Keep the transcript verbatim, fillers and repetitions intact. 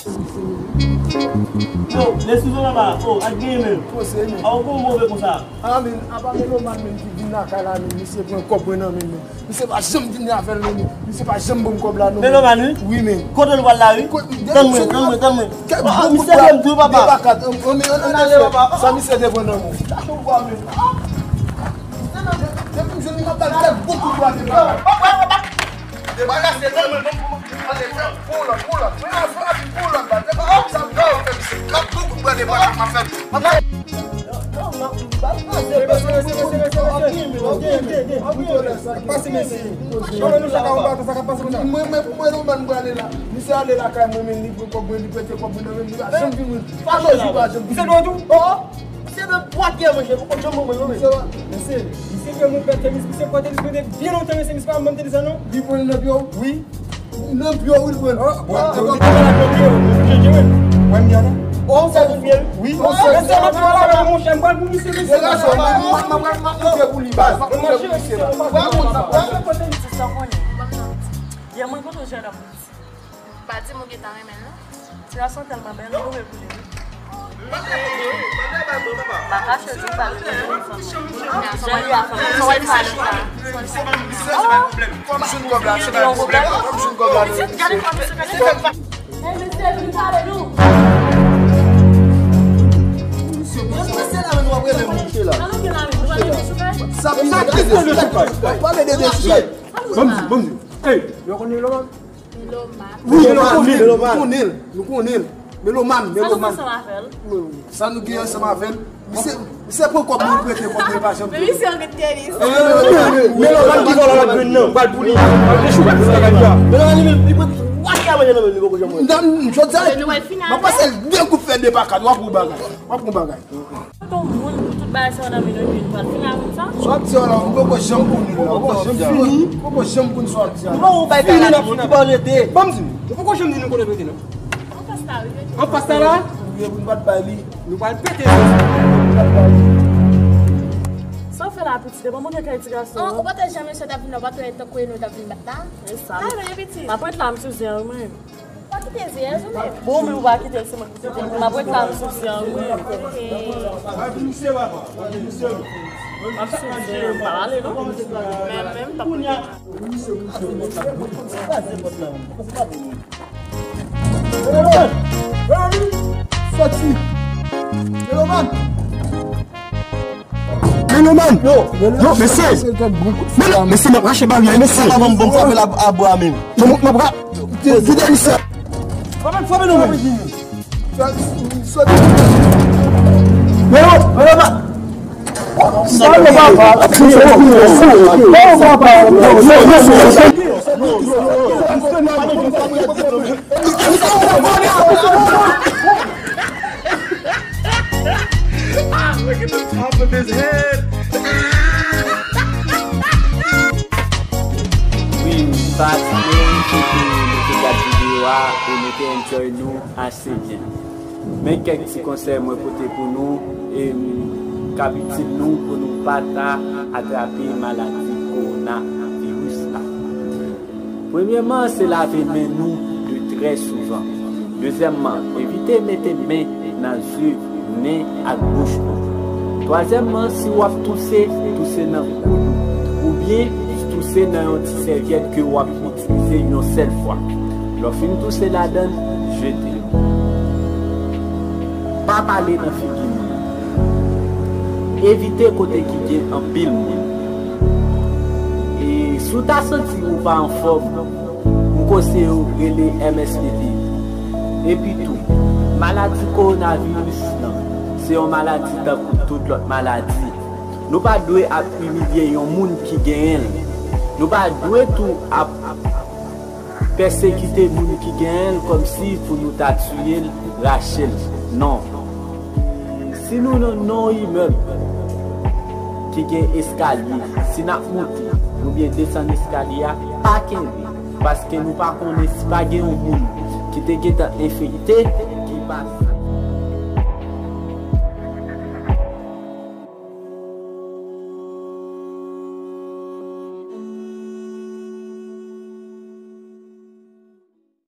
Yo, lè sou zòn anba, oh, ak genyen menm. Koze, men. A, ou gon move konsa. A, men, apa Meloman menm ki vin lakay la, men, misye pran kòb mwen nan men, men. Misye pa janm vini avè l, non, men. Misye pa janm ban m kòb la, non, men. Meloman, wi? Wi, men. Kote l pral la, wi? Tann mwen, tann mwen, tann mwen. Kèk bon kout bwa, de pa kat. An, men, an, an, ale, papa. Sa misye te pran nan men w? Sa tou bwa, men. Depi m jwenn li, m ap ba l kèk bon kout bwa, de pa kat. Debarase nan men, non, pou lòt, pou lòt. Mwen al frape pou lòt, ba. Depi sa m fè, ou fè misye. Kap bon kout bwa, de pa kat, m ap fè. Pase mesye. Kòman nou chak a yon baton, sa k ap pase konsa? Mwen, men pou mwen, nou ban m prale la. Misye ale lakay mwen, men li pran kòb mwen, li prete kòb mwen nan men m, li pa janm vin mwen. Pa janm vin, pa janm vin. Misye dwe tou? Oh, misye nan bwat yè manje, poko janm ban mwen, non, men. Mesye, misye fè mwen pèt tenis, misye pran tenis mwen de byen lontan, mesye, misye pa ban m tenis la, non. Li pran nan pye w? Wi. Nan pye w, wi, l pran. Ah, ah, ah, ah, ah, ah, ah, oh, sa vin byen, wi. Wi. Oh, sa vin byen, wi. Mesye, mwen pral la, monchè, m pral pou misye, mesye. Degaje w, m, m, m, m, m, m ap montre pou li, baz. M ap montre pou misye, baz. Pran moun sa, pran. Pran tenis sa, konnen. Yè mwen konn yon jèn òm. Pa di m ou gentan renmen l, non. Ti gason tèlman bèl, m tonbe pou li, wi. Pa kache di pa li, jan li a fanm. Jan li a fanm. Sa w ap pale la? Kòm jwenn kòb la, se pa yon pwoblèm. Kòm jwenn kòb la, non, mesye. Gade kòm misye fè. Hey, mesye, vin pale nou. Yo prese la, men nou ap rele moun. Sa vin pale de dechoukay. Pale de dechoukay. Ban m di, ban m di. Hey, yo konnen Loman? Meloman. Wi, nou konnen l, nou konnen l, nou konnen l. Meloman, Meloman. Sa nou gen ansanm avè l? Misye, misye pran kòb mwen, prete kòb mwen, pa janm. Men misye anret tenis. Meloman ki vòlò l ap jwenn nan, pral pou li. Pral dechouke pou sa gade a. Meloman li menm, li pran twa kè manje nan men li, poko janm wè. Jodi a, m ap pase l de kout fè de pa kat, w ap wè bagay. W ap wè bagay. Tout yon moun, tout bagay se yon nan men nou, epi nou pral fini avè sa? Sa w ap di a la, ou poko janm konnen l la, ou poko janm fini, ou poko janm konn sa w ap di a la. Kòman ou bay bagay la, ki bò l rete? Ban m di nou, ou poko janm di nou kote l rete, non. Anfas la, wi. Anfas la, la? Wi, epi nou pa t bay li. Nou pral pete sa. Nou pa t bay li. Sa w fè la, pitit? Epa mwen gen kay ti gason. An, ou pa t wè jan mesye t ap vin la, ou pa t wè tankou e nou t ap vin bat la? E sa. Kay mwen, pitit. M ap ret la, m sou zen, wi, mwen. Pa kite zen an sou mwen. Bon, men ou pa kite l, se mwen ki kite l. M ap reklame sou zen an, wi. M ap sou zen an, pa ale, non. Men, men, m p ap kite. Soti! Meloman! Meloman! Yo! Yo, mesye! Melo-, mesye, m ap rache baryè, mesye! Sa pa ban m, ban m frape l a, a bra menm. Yo, m ap ra-, kite misye! Frape, frape nou menm! Melo-, Meloman! Sa yo papa! Sa yo papa! Ah, look at the top of his head. Wi, m pa di nou, se ke nou te gad videyo a e nou te enjoy nou ase byen. Men kèk ti konsèy mwen pote pou nou, e, k ap itil nou pou nou pa ta atrape maladi kowona viris la. Premyèman, se lave men nou de trè souvan. Dezyèmman, evite mete men nan zye, nen ak bouch nou. Twazyèmman, si w ap touse, touse nan koud ou, oubyen touse nan yon ti sèvyèt ke w ap itilize yon sèl fwa. Lè w fin touse ladan l, jete l. Pa pale nan figi moun. Evite kote ki gen anpil moun. E si w ta santi ou pa anfòm, m konseye w rele M S P P. Epi tou, maladi kowonaviris lan, se yon maladi tankou tout lòt maladi. Nou pa dwe ap imilye yon moun ki genyen l. Nou pa dwe tou ap pèsekite moun ki genyen l kòmsi pou nou ta tiye l, rache l. Non. Si nou nan, nan yon imèb ki gen eskalye, si n ap monte oubyen desann eskalye a, pa kenbe, paske nou pa konnen si pa gen yon moun ki te gentan enfekte ki pase.